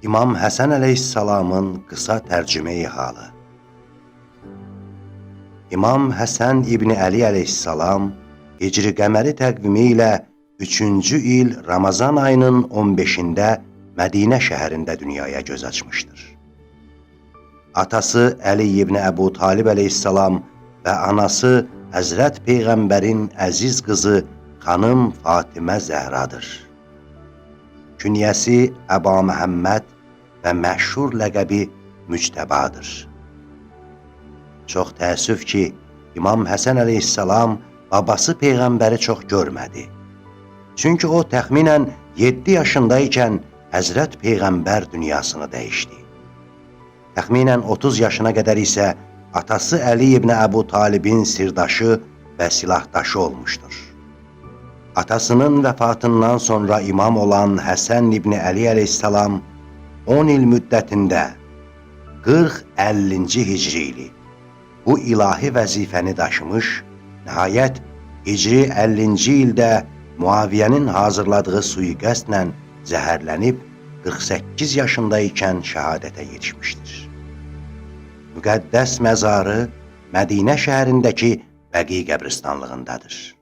İmam Həsən əleyhissalamın qısa tərcümeyi halı. İmam Həsən İbni Əli əleyhissalam Hicri qəməri təqvimi ilə 3-cü il Ramazan ayının 15-də Mədinə şəhərində dünyaya göz açmışdır. Atası Əli İbni Əbu Talib əleyhissalam və anası Həzrət Peyğəmbərin əziz qızı xanım Fatimə Zəhradır. Künyəsi Əba Məhəmməd və məşhur ləqəbi Müctəbadır. Çox təəssüf ki, İmam Həsən əleyhissalam babası Peyğəmbəri çox görmədi. Çünki o təxminən 7 yaşında ikən Həzrət Peyğəmbər dünyasını dəyişdi. Təxminən 30 yaşına qədər isə atası Əli ibn Əbu Talibin sirdaşı və silahdaşı olmuşdur. Atasının vəfatından sonra imam olan Həsən ibn Əli əleyhissalam 10 il müddətində 40-50-ci hicri ili bu ilahi vəzifəni daşımış, nəhayət Hicri 50-ci ildə Muaviyyənin hazırladığı sui-qəsdlə zəhərlənib 48 yaşında ikən şəhadətə yetişmişdir. Müqəddəs məzarı Mədinə şəhərindəki Bəqi qəbristanlığındadır.